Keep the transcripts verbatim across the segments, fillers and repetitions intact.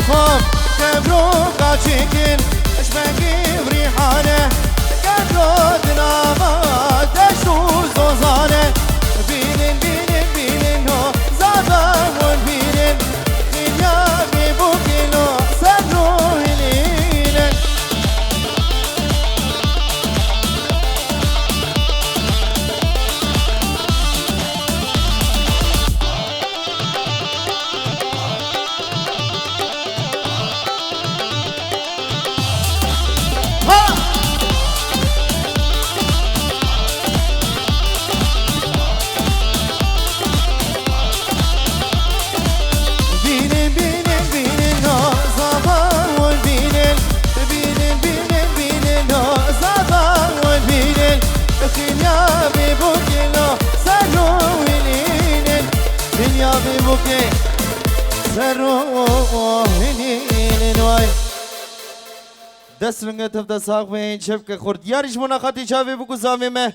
Hop, kevro kaçikin, eşmekî rîhane, kevro dinava deşt û zozane. Bînin, bînin, bînin ho, zava hûn bînin. Dinya bî bûkîno, ser û hilînin. Bînin, bînin, bînin, o zava hûn bînin. Bînin, bînin, bînin, o zava hûn bînin. Dinya bî bûkîno, ser û hilînin. Dinya bî bûkî, ser û hilînin. Way. Dest linge tev de sax bên, çepke xurt. Diyarî ji bona xatî çavê bûk û zavê me.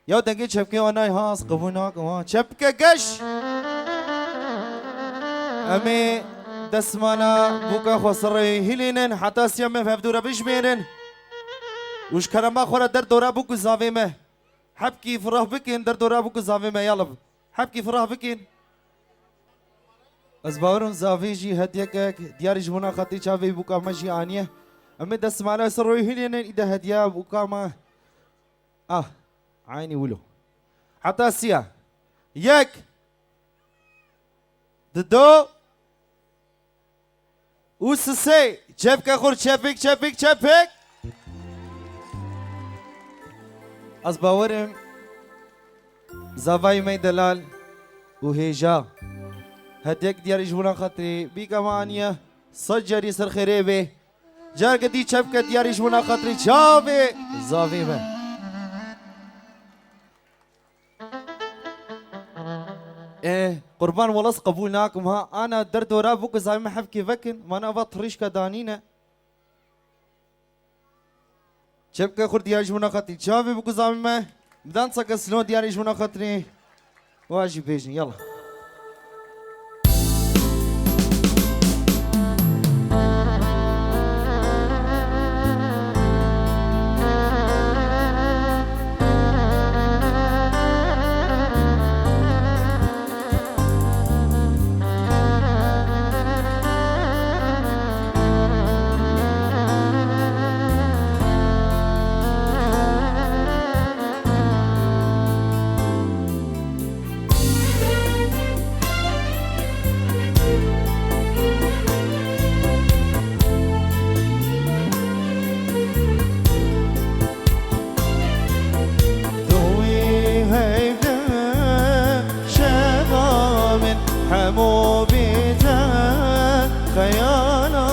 Ya dengê çepkê anay has, qebûl nakim ha. Çepke geş. Em ê destmala bûka xwe serê hilînin, heta siya me hevdû re bijmêrin. Û ji kerema xwe re derdora bûk û zavê me. Hepkî firah bikin, derdora bûk û zavê me, yalib. Hepkî firah bikin. Ez bawerim zavê jî hediyekek diyarî ji bona xatî çavê bûka me jî aniye. Em ê destmala serê hilînin, îde hediya bûka me. Ah, eynî wilo. Heta siya. Yek. Dido. Û sisê. Çepke xurt, çepik, çepik, çepik. Ez bawerim zavayê me delal û hêja hediyek diyarî ji bona xatirê bîka me aniye. Sed carî ser xêrê bê. Careke dî çepke diyarî ji bona xatirê çavê zavê me. Ê, qurban, wela ez qebûl nakim ha. Ana derdora bûk û zavê me hevkê vekin. Mana va tirîşka danîne. Çepke xurt diyarî ji bona xatirê çavê bûk û zavê me. Bidan seke silo diyarî ji bona xatirê. Wa jî bêjin, yala. Dûyî heyde şeva min, hemû bîte xeyala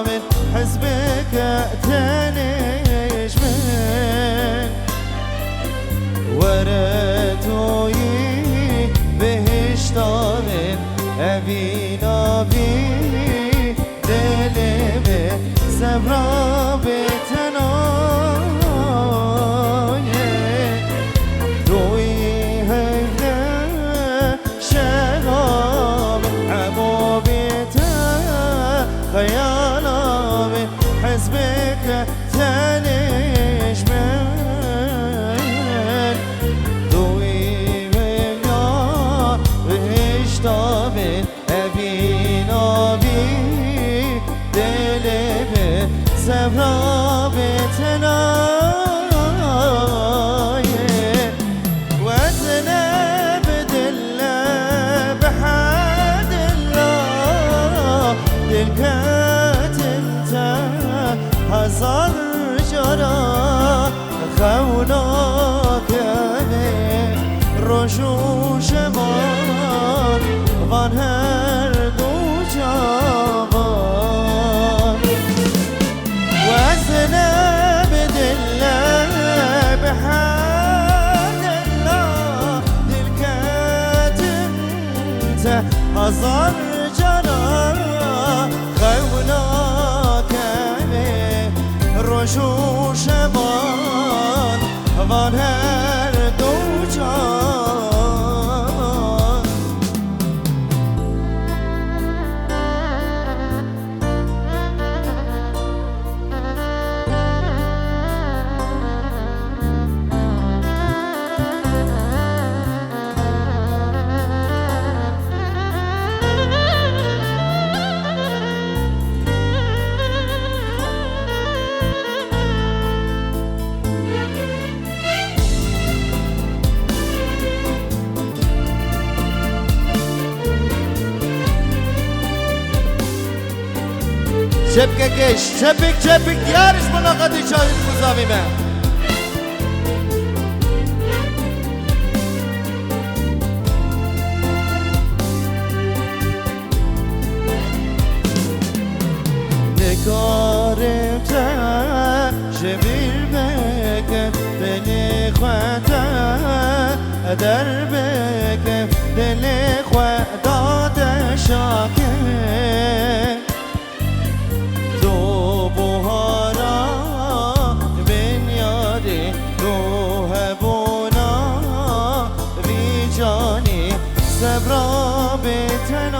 min, hizbeke tenê ji min. Were tu yî bihişta min, evîna vî dilê min, sebra bê tenayê. Dûyî heyde şeva min, hemû bîte xeyala min, hizbeke tenê ji min. Dûyî heyde bihişta min, evîna vî dilê min, sebra bê tenayê. Wezne bi dile bi hedilla, dil ketin te hezar cara. Xew nakeve roj û şevan, van her du çavan. Wezne bi dile bi hedilla, dil ketin te hezar cara. Xew nakeve roj û şevan, van her du çavan. Çepkekê, çepik, çepik, diyar ji bo naqetê çavî muzavî me. Nikarim te ji bîr bikim, dilê xwe te derbikim, dilê xwe dade şakim. Tu buhara min yarê, tu hebûna vî canî, sebra bêtenayê.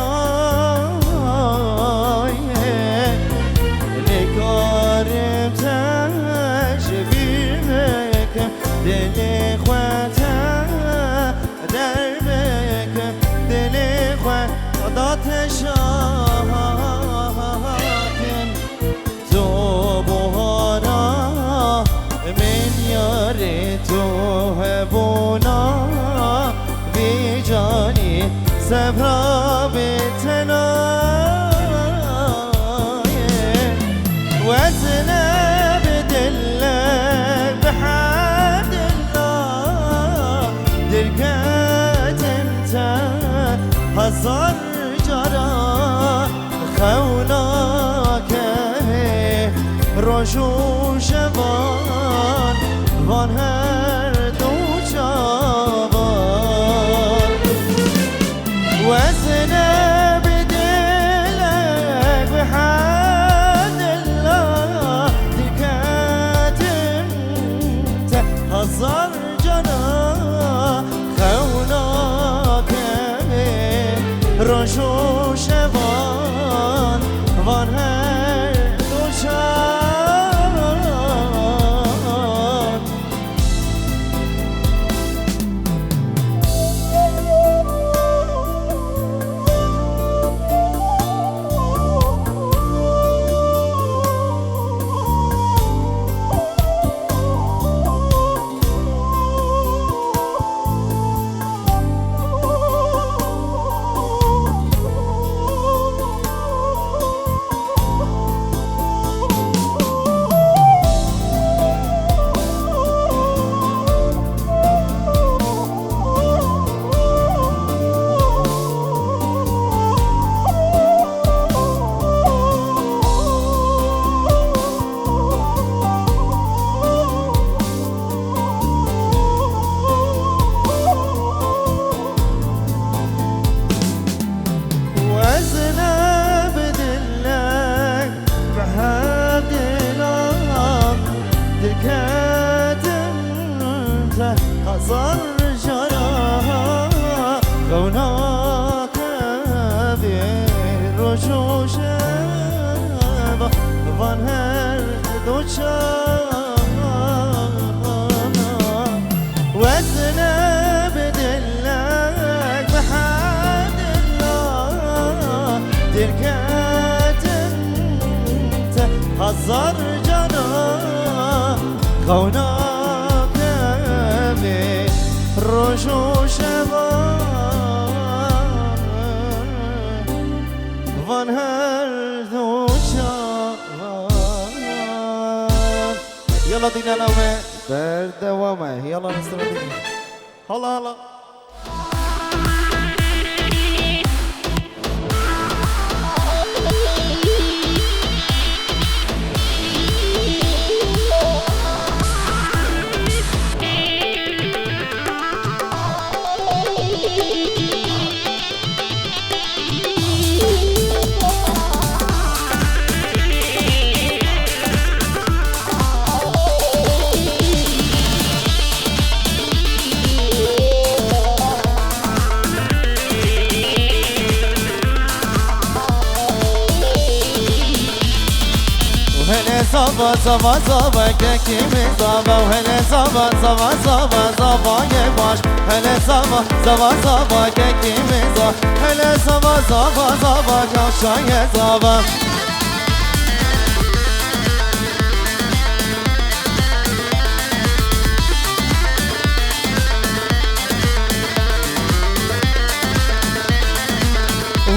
Nikarim te ji bîr bikim, dilê xwe te derbikim, dilê xwe da te şakim. Tu buhara min yarê, tu hebûna vî canî, sebra bêtenayê. Wezne bi dilek bi hedilla, dirketin te hezar cara, xew nakevê roj û şevan, van her du çavan. Wezne bi dilek bi hedilla, dirketin te hezar cara, xew nakevê roj û şevan, van her du çavan. Wezne bi dilek bi hedilla, dirketin te hezar cara, xew nakevê roj û şeva, van her du çavan. Wezne bi dilek bi hedilla, dirketin te hezar cara, xew nakevê roj û şevan, van her du çavan. Yala dînana me. Berdewam e. Yala rastına dînî. Hala hala. Hele zava, zava, zava, kekî min zava. Hele zava, zava, zava, zava ye baş. Hele zava, zava, zava, kekî min zava. Hele zava, zava, zava, kaşa ye zava.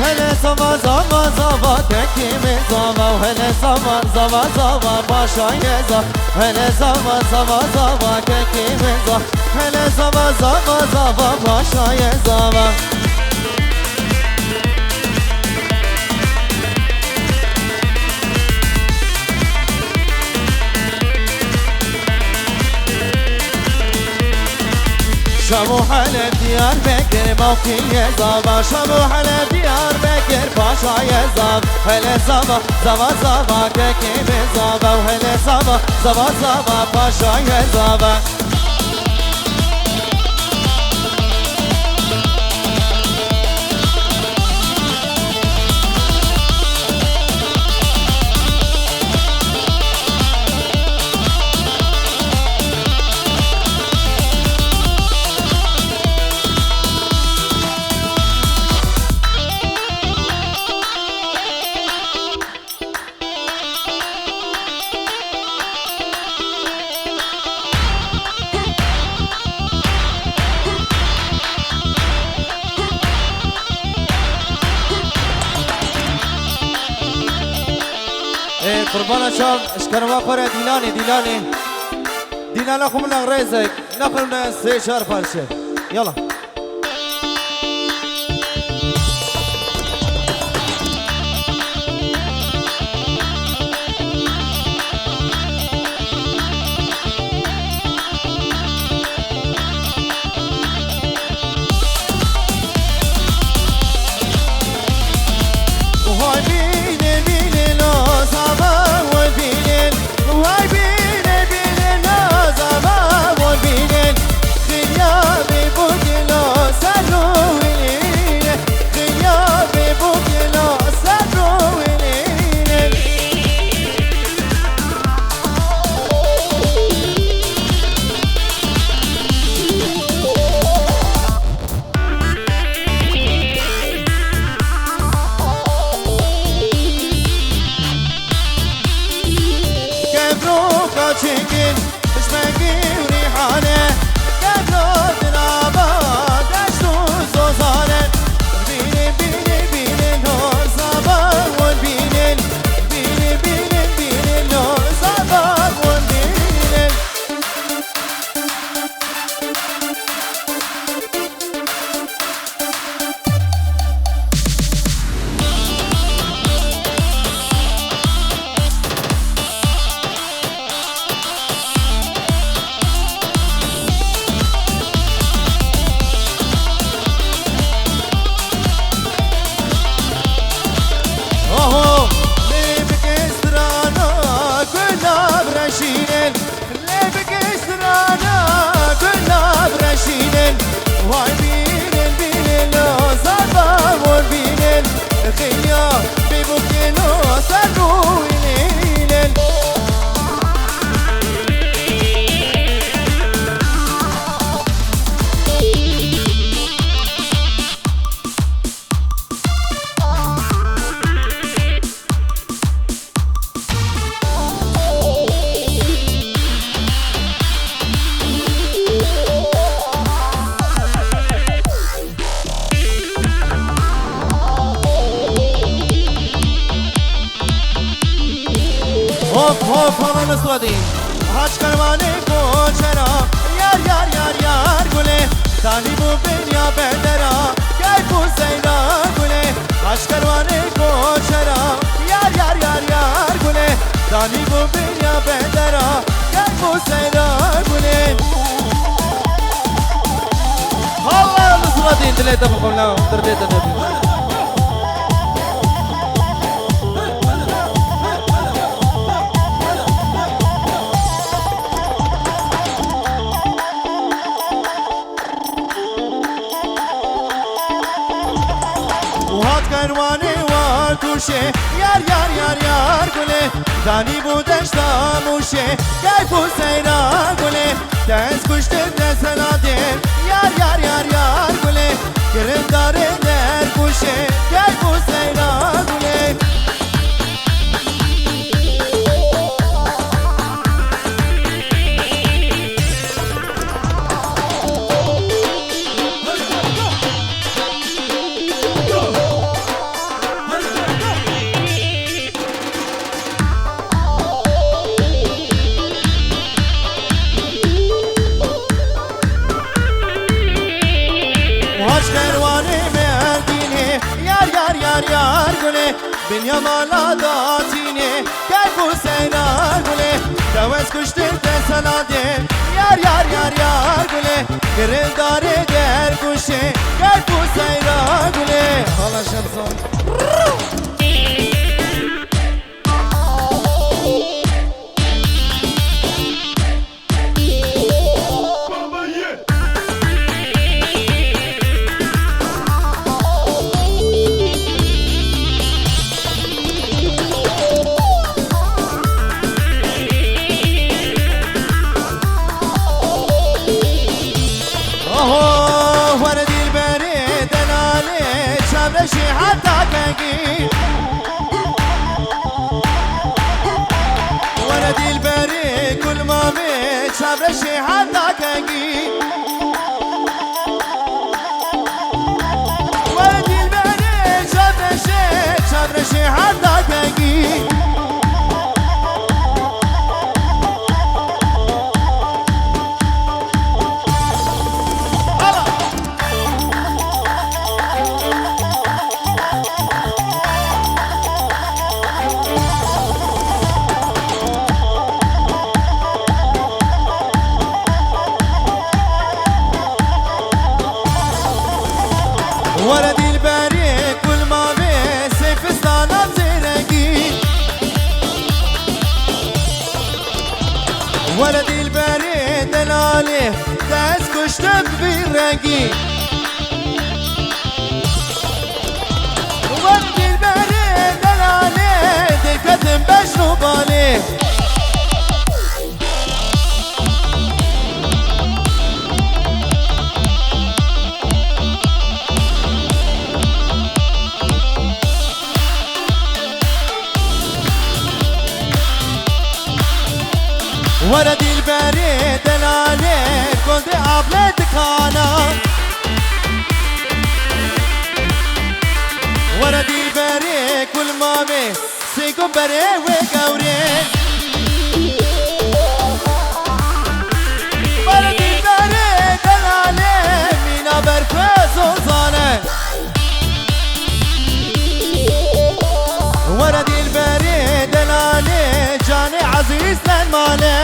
Hele zava, zava, zava, kekî min zava, hele zava, zava, zava, paşayê zava, hele zava, zava, zava, kekî min zava, hele zava, zava, zava, paşayê zava. Şam û Heleb, Diyarbekir, mewqiyê zava. Şam û Heleb, Diyarbekir, paşayê zava. Hele zava, zava, zava, kekî min zava. Hele zava, zava, zava, paşayê zava. Ê, qurbana çav, ji kerema xwe re dîlanê, dîlanê. Dîlana xwe min rêzek, nexwin sê çar parçe. Yala. Vay bînin, bînin o zava, vay bînin. Vay bînin, bînin o zava, vay bînin. Xinya bê bûkilo ser rûnîne. Xinya bê bûkilo ser rûnîne. Kevroka çêkin, ji mengî û rîhane, kevro di nava deşt û zozane. Bînin, bînin, bînin, no zava wan bînin. Bînin, bînin, bînin, no zava wan bînin. Oho, lê bike strana, gula reşînin. Lê bike strana, gula reşînin. Vay bînin, bînin, o zava wan bînin. Xinya bê bûkilo ser rûnînin. Of, of, hala Nusretîn. Haç kerwanê koçera, yar, yar, yar, yar, gulê. Danî bû bêriya bedera, keyf û seyra, gulê. Haç kerwanê koçera, yar, yar, yar, yar, gulê. Danî bû bêriya bedera, keyf û seyra, gulê. Hala Nusretîn, dilê te bixwim, la, dirdê te nebî. Û hat kerwanê war tûşê, yar, yar, yar, yar, gulê. Danî bû deşta Mûşê, keyf û seyra, gulê. Dest kuştin dest heladê, yar, yar, yar, yar, gulê. Kirindarê derguşê, keyf û seyra, gulê. Gulê, binya mala datînê, keyf û seyra gulê. Dewez kuştir te seladê, yar, yar, yar, yar gulê. Girindarê derguşê, keyf û seyra gulê. Hala Şemson. Aho, were dîlberê delalê, çavreşê heta kengî. Were dîlberê gulmamê, çavreşê heta kengî. Were dîlberê çavreşê, çavreşê heta kengî. Were dîlberê gulmamê, seyfistana zêrengî. Were dîlberê delalê, te ez kuştim bi vî rengî. Were dîlberê delalê, dê ketim bejn û balê. Were dîlberê delalê, gondê ablê dikana. Were dîlberê gulmamê, sêgumberê wê gewrê. Were dîlberê delalê, mîna berfê zozane. Were dîlberê delalê, canê ezîz len mane.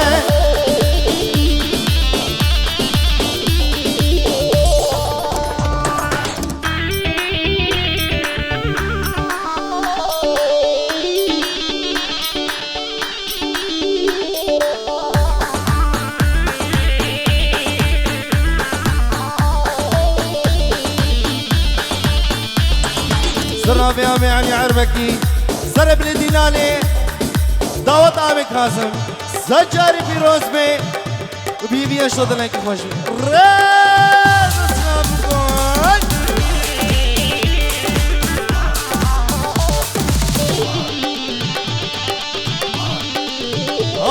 Sirra vê amê Elî Erbekî, serê bilê dîlanê, dawet amê Kazim, sed carî pîroz be û bî vî eşo dilekî xweş be. Rêz û silav bikon.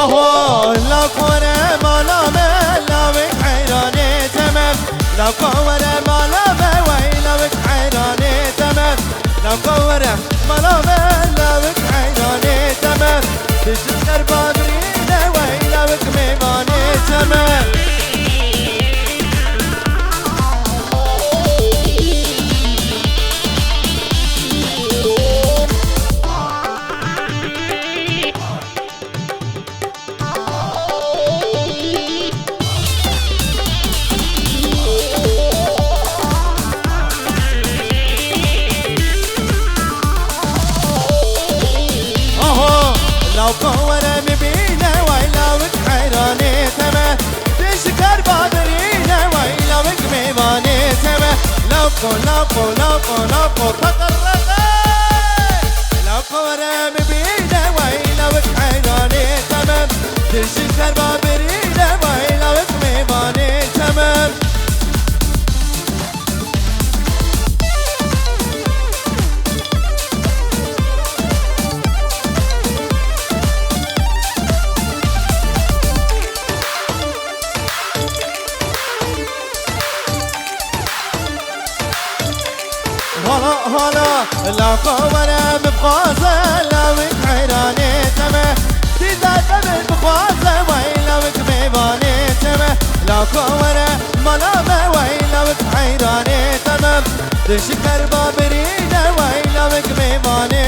Aho, lawko were mala me, lawik heyranê te me. Lawko were mala me, wey lawik heyranê te me. Lawko were mala me, lawik heyranê te me. Dijit ker babirîne, wey lawik mêvanê te me. Aho, lawko were min bîne, wey lawik heyranê te me. Dij ker babirîne, wey lawik mêvanê te me. Lawko, lawko, lawko, lawko, teqerreqe. Lawko were min bîne, wey lawik heyranê te me. Dij ker babirîne, wey lawik mêvanê te me. Hala, hala, lawko were min bixwaze, lawik heyranê te me. Dîda te min bixwaze, wey lawik mêvanê te me. Lawko were mala me, wey lawik heyranê te me. Dij ker babirîne, wey lawik mêvanê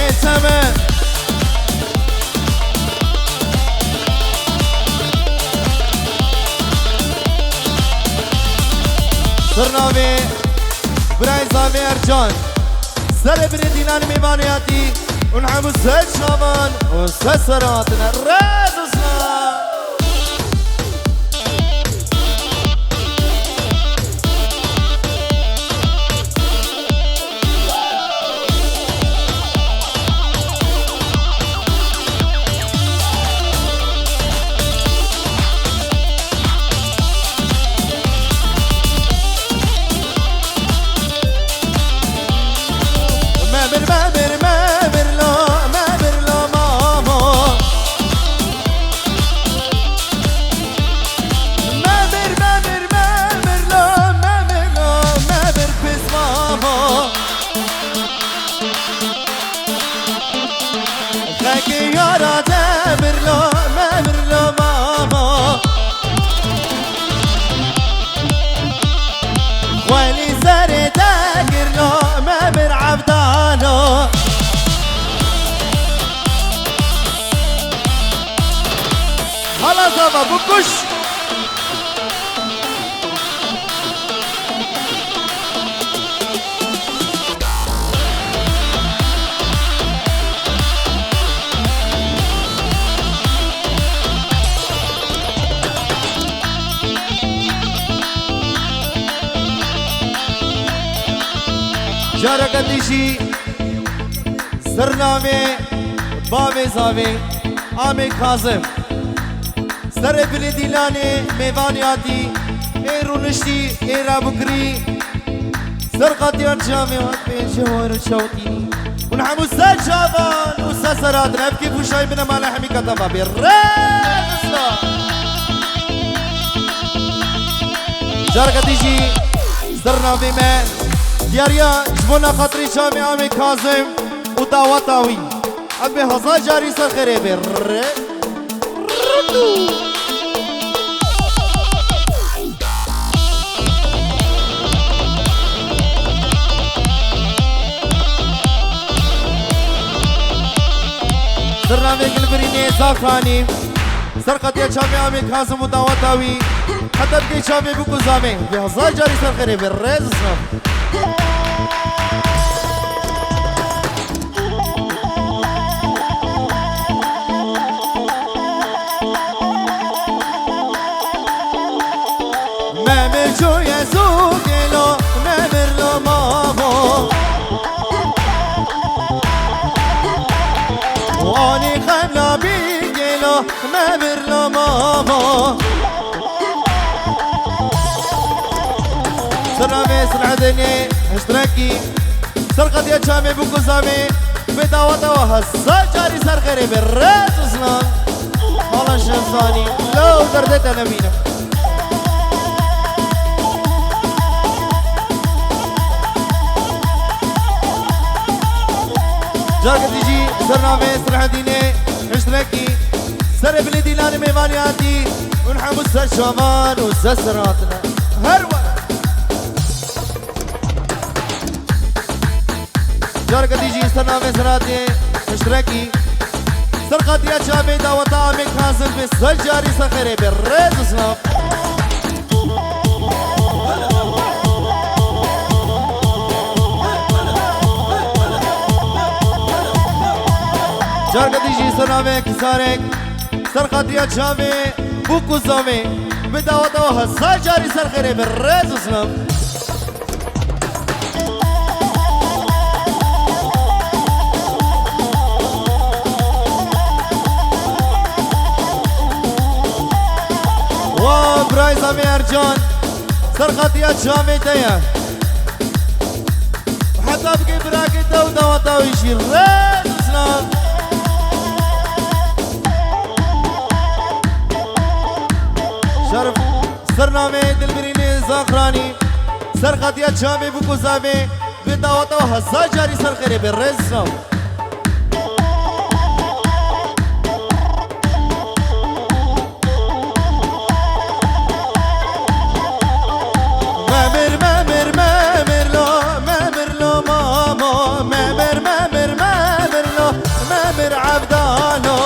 Can, serê binê dîlanê mêvanê hatî, hûn hemû ser çavan û ser ser hatine. Rêz û slan. Memir, memir, memir lo, memir lo mamo. Memir, memir, memir lo, memir lo, memir pis mamo. Xekî yara te birlo, me birlo mamo. Xwelî serê te girlo, me bir evdalo. Hala zava bikuş. Careke din jî sirnavê bavê zavê Amê Kazim. Serê bilê dîlanê mêvanê hatî, ê rûniştî, ê rabûkirî, ser qatiya çavê hat pêncî hor û çewtînî. Hûn hemû ser çavan û ser ser hatin. Ev kêf û şayî bine mala hemî kata bavê. Rêz û slan. Careke din jî sirnavê me diyariya ji bona xatirê çavê Amê Kazim û daweta wî. Em bê hezar carî ser xêrê bê. Rê. Sirnavê Gilbirînê Zafranî. Ser qatiya çavê Amê Kazim û daweta wî. Heta bigê çavê bûk û zavê. Bê hezar carî ser xêrê bê. Rêz û slan. Memir çûye zû gelo, memir lo mavo. Wanî xemla bî gelo, memir lo mavo. Sirnavê Silahedînê Hiştrekî. Ser qatiya çavê bûk û zavê, bê daweta we hezar carî ser xêrê bê. Rêz û slan. Mala Şehzanî, lew derdê te nemîne. Careke din jî sirnavê Silahedînê Hiştrekî. Serê bilê dîlanê mêvanê hatî, hûn hemû ser çavan û ser ser hatine. Her were. Careke din jî sirnavê Siratê Hiştrekî. Ser qatiya çavê daweta Amê Kazim bê sed carî ser xêrê bê. Rêz û slan. Careke din jî sirnavê Kisarek. Ser qatiya çavê bûk û zavê. Bê daweta we hezar carî ser xêrê bê. Rêz û slan. Wa birayê zavê Ercan, ser qatiya çavê te ye. Heta bigê birakê te û daweta wî jî. Rêz û slan. Şerif. Sirnavê Dilbirînê Zaxranî. Ser qatiya çavê bûk û zavê, bê daweta we hezar carî ser xêrê bê. Rêz û slan. Memir, memir, memir lo, memir lo mamo, memir, memir, memir lo, memir evdalo.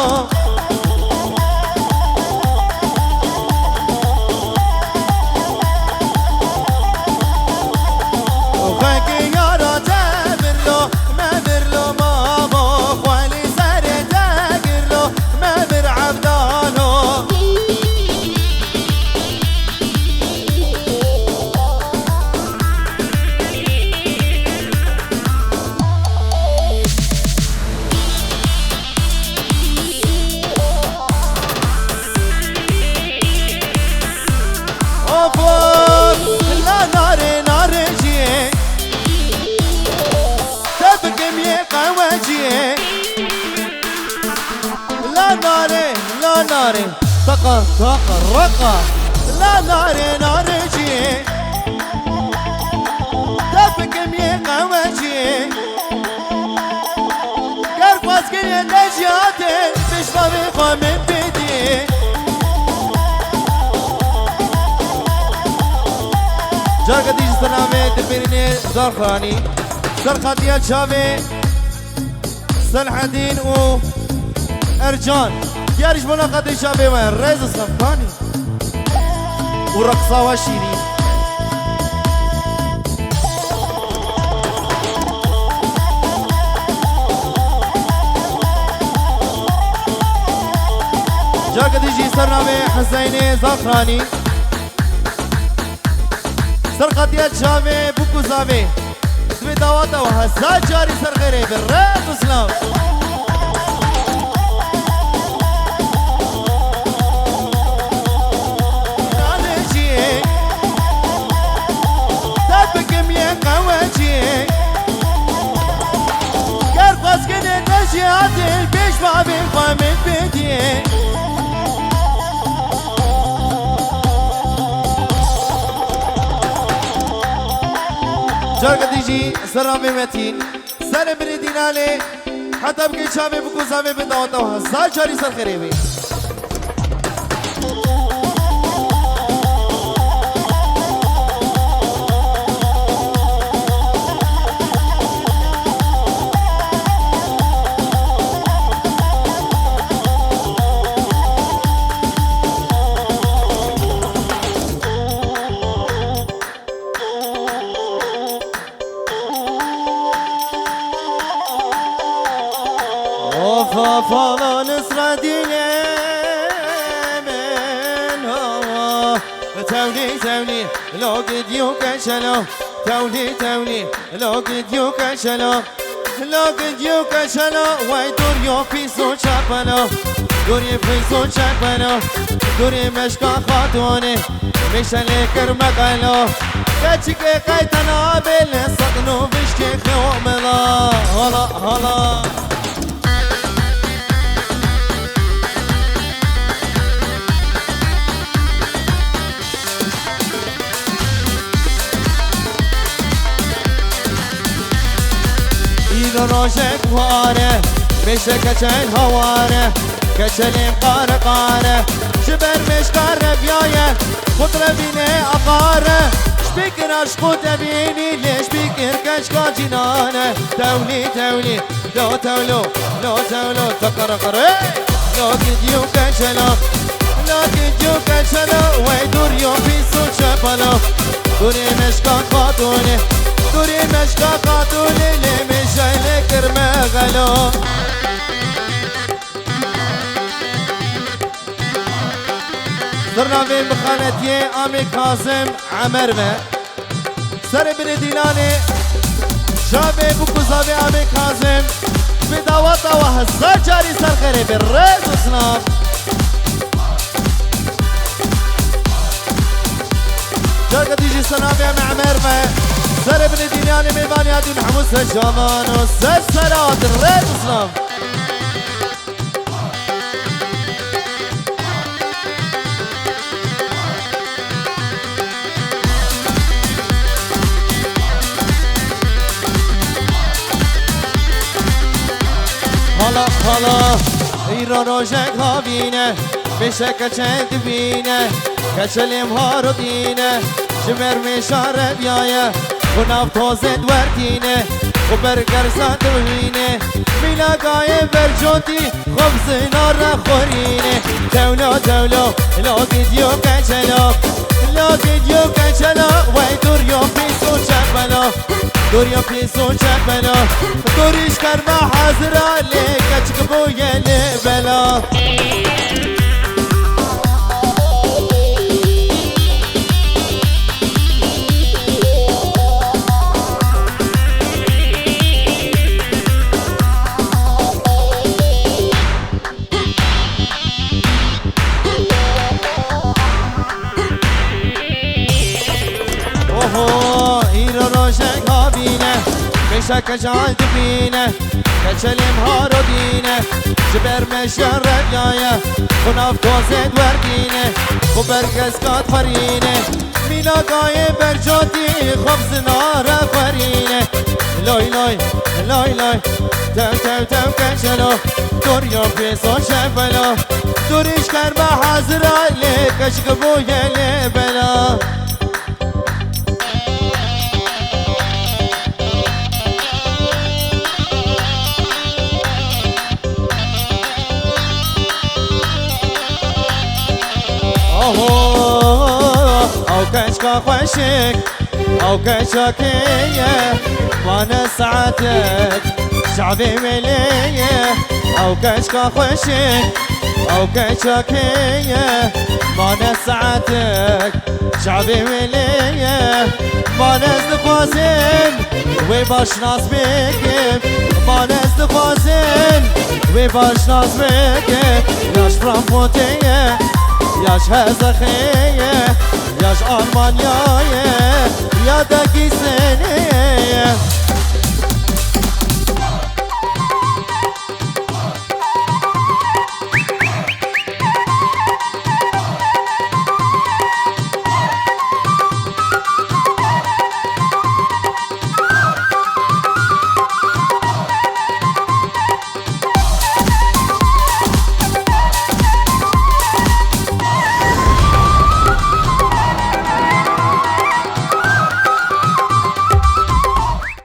Xwekê yara te Qeweciyê. La nare, la nare. Taka, taka, raka. La nare, nare ciyê. Te bikim yê qeweciyê. Ger xwezgirê te jî hatê, piştavê xwe min bidî. Carka dî ji ser navê Dilbirînê Zarxanî. Ser xatiya çavê Selhedîn û Ercan. Diyar ji bona xatê çavê we. Rêz û sefkanî. û reqsa we şîrîn. Carka dî jî ser navê Hiseynê Zafranî. Ser xatiya çavê bûk û zavê. Divê dawata we hezar carî ser xêrê be. Rêz û silav. Nalê ciyê, te bikim yê qeweciyê. Ger xwezgirê te jî hatê, pêş bavê xwe min bidiyê. Carka dî jî ser navê Metîn. Serê binê dînanê, heta bike çavê bûk û zavê be dawata we hezar carî ser xêrê be. Of, of, hala Nisredînê min, ha. Tewlî, tewlî, lo gidiyo keçelo. Tewlî, tewlî, lo gidiyo keçelo. Lo gidiyo keçelo, wey doriyo pîs û çepelo. Doriyo pîs û çepelo. Doriyo meşka xatûnê. Mêşelê kir me qelo. Keçikê qey tena bê lê saqin û vişkê xewmela. Hala, hala. Îro rojek ware, mêşe keçel haware, keçelê qare qare, ji ber mêşka reviyaye, xut revîne aqare, ji bîkir aşqû tevînî lê ji bîkir keçka cînane, tewlî tewlî, lo tewlo, lo tewlo, takara kare, lo gidiyo keçela, lo gidiyo keçela, wey duriyo pîs û çepela, durê meşka xatûnê, durê meşka xatûnê, lê mêşelê kir me xelo. Zirna vê mixanetiyê Amê Kazim Emer me. Serê binê dîlanê, çavê bûk û zavê Amê Kazim, bi dawata we hezar carî ser xêrê be, rêz û silav. Carka dî jî ser navê Amê Emer me. Serê binê dîlanê mêvanê hatîn hemû ser cavan û ser selat, rêz û silav. Hala, hala, îro rojek havîne, mêşe keçe dibîne, keçelêm harotîne, ji ber mêşa reviyaye, û nav tozê diwertîne, û ber gerza dibîne, mîna gayê bercotî, Xwe bi zina re xwerîne, tewlo, tewlo, lo gidiyo keçelo, lo gidiyo keçelo, wey duriyo pîs û çepelo, duriyo pîs û çepelo, durî ji kerma hazira, lê keçik bûye lê bela. Oho, îro rojek havîne, mêşeke cal dibîne, Çelêm harodîne, ji ber me jî reviyaye, xwe nav tozê dwerdîne, xwe ber keskat xwerîne. Mîna gayê bercotî, xwe bi zinare xwerîne. Loy loy, loy loy, tew tew tew keçelo, dor yo pêso şevelo, dor îş kerme hazira lê, keşik bûye lê bela. Aho, ew keçka xweşik, ew keçakê ye, mane saetek, şavê wê lê ye. Ew keçka xweşik, ew keçakê ye, mane saetek, şavê wê lê ye. Man ez dixwazim wê baş nas bikim, man ez dixwazim wê baş nas bikim. Ya ji Frankfurtê ye, ya ji Hezexê ye, ya ji Almanya ye, ya da Gîsenê ye.